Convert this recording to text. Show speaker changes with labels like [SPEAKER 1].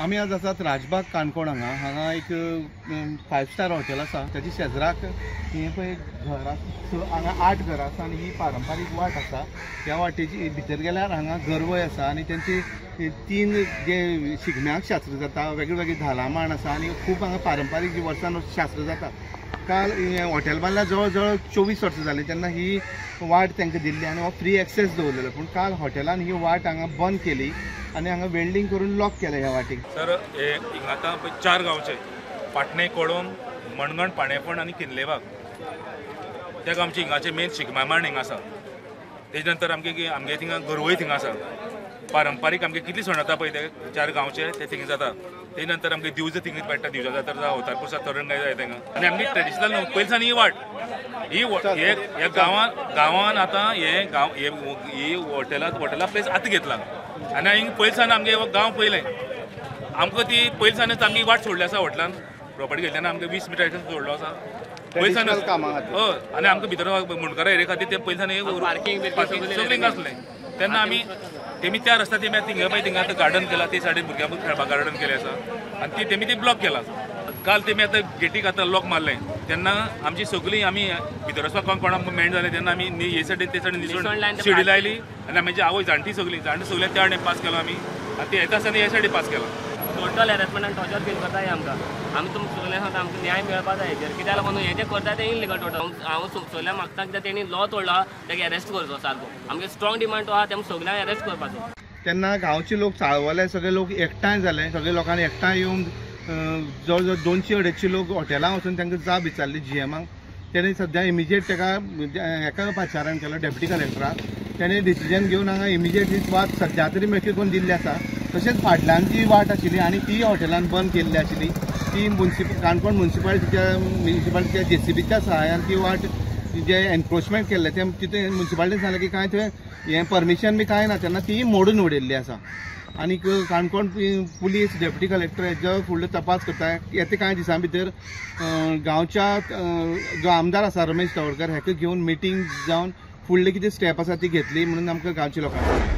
[SPEAKER 1] आमी आज आसात राजबाग काणकोण हांगा. हांगा एक 5 स्टार हॉटेल आसा, ताच्या शेजराक हें पळय घर आसा. हांगा 8 घरां आसा आनी ही पारंपारीक वाट आसा. ह्या वाटेची भितर गेल्यार हांगा गरवय आसा आनी तेंची 3 जे शिगम्याक शास्त्र जाता, वेगळे वेगळे धालामाण आसा आनी खूब हांगा पारंपारीक जी वर्सान वर्स शास्त्र जाता. काल हें हॉटेल बांदल्यार जवळ जवळ 24 वर्सां जालीं तेन्ना ही वाट तांकां दिल्ली आनी हो फ्री एक्सेस दवरलेलो, पूण काल हॉटेलान ही वाट हांगा बंद केली आनी हांगा वेल्डींग करून लॉक केलें ह्या वाटेक.
[SPEAKER 2] सर, हे हिंगा आतां पळय 4 गांवचे, पाटणे, कोळम, मणगण, पाणेपण आनी किनलेबाग, त्या गांवचे हिंगाचे मेन शिगम्या मांड हिंगा आसा. तेजे नंतर आमगे आमगे थिंगा गरवय थिंगा आसा. पारंपारीक आमगे कितली सण जाता पळय ते 4 गांवचे ते थिंगा जाता. ते नंतर आमगे दिवज थिंगा पेट्टा, दिवजा जात्रा जावं अवतारपुरसा तरंगाय जाय थिंगा. आनी आमगे ट्रेडिशनल न्हू पयलीं ही वाट ही ह्या गांवान आतां हे गांव ही हॉटेला प्लेस आतां घेतला आनी हिंग पयलीं आमगे गांव पयलें आमकां ती पयलीं आमची वाट सोडली आसा. हॉटेलान प्रोपर्टी घेतल्यान आमकां 20 मिटर सोडलो आसा पयलीं. हय, आनी आमकां भितर मुंडकारा एरिया खातीर ते पयलीं पार्किंग सगळीं आसलें. तेन्ना आमी तेमी त्या रस्त्यार तेमी थिंगा पळय थिंगा आतां गार्डन केलां, ते सायडीन भुरग्यांक खेळपाक गार्डन केलें आसा आनी ती तेमी ती ब्लॉक केला. काल तेमी आतां गेटीक आतां लॉक मारलें तेन्ना आमची सगळीं आमी भितर वचपाक कोणाक मेळ जालें तेन्ना आमी हे सायडीन ते सायडीन निसण शिडी लायली आनी आमची आवय जाणटी सगळीं जाणटी सगळ्या त्या वाटेन पास केलो आमी आनी ती येता आसतना हे सायडीन पास केला.
[SPEAKER 3] टोटल हॅरेसमेंट आनी टॉर्चर फील करता आमकां. आमी तुमकां सगळ्यांक सांगता आमकां न्याय मेळपा जाय हेचेर, कित्याक लागून हें जें करता तें इल्लीगल टोटल. हांव सगळ्यांक मागता कित्याक तेणी लॉ तोडला तेका अरेस्ट करचो सारको. आमगे स्ट्रॉंग डिमांड आहा तेम सगळ्यांक अरेस्ट करपाचो.
[SPEAKER 1] तेन्ना गांवचे लोक चाळवले, सगळे लोक एकठांय जाले, सगळे लोकांनी एकठांय येवन जवळ जवळ 200-250 लोक हॉटेलां वचून तांकां जाप विचारली जीएमाक. तेणी सद्या इमिजिएट ताका हेका पाचारण केलो डेप्युटी कलेक्टराक. तेणें डिसिजन घेवन हांगा इमिजिएट ही वाट सद्या तरी मेकळी करून दिल्ली आसा. तशेंच फाटल्यान जी वाट आशिल्ली आनी ती हॉटेलान बंद केल्ली आशिल्ली ती काणकोण म्युनिसिपालिटीच्या जेसीबीच्या सहाय्यान ती वाट जे एनक्रोचमेंट केल्लें तें तितून म्युनिसिपालिटीन सांगलें की कांय थंय हें परमिशन बी कांय ना, तेन्ना ती मोडून उडयल्ली आसा. आनी काणकोण पुलीस डेप्युटी कलेक्टर हेजो फुडलो तपास करता. येता कांय दिसां भितर गांवच्या जो आमदार आसा रमेश तवडकर हेका घेवन मिटींग जावन फुडले कितें स्टेप आसा ती घेतली म्हणून आमकां गांवच्या लोकांक.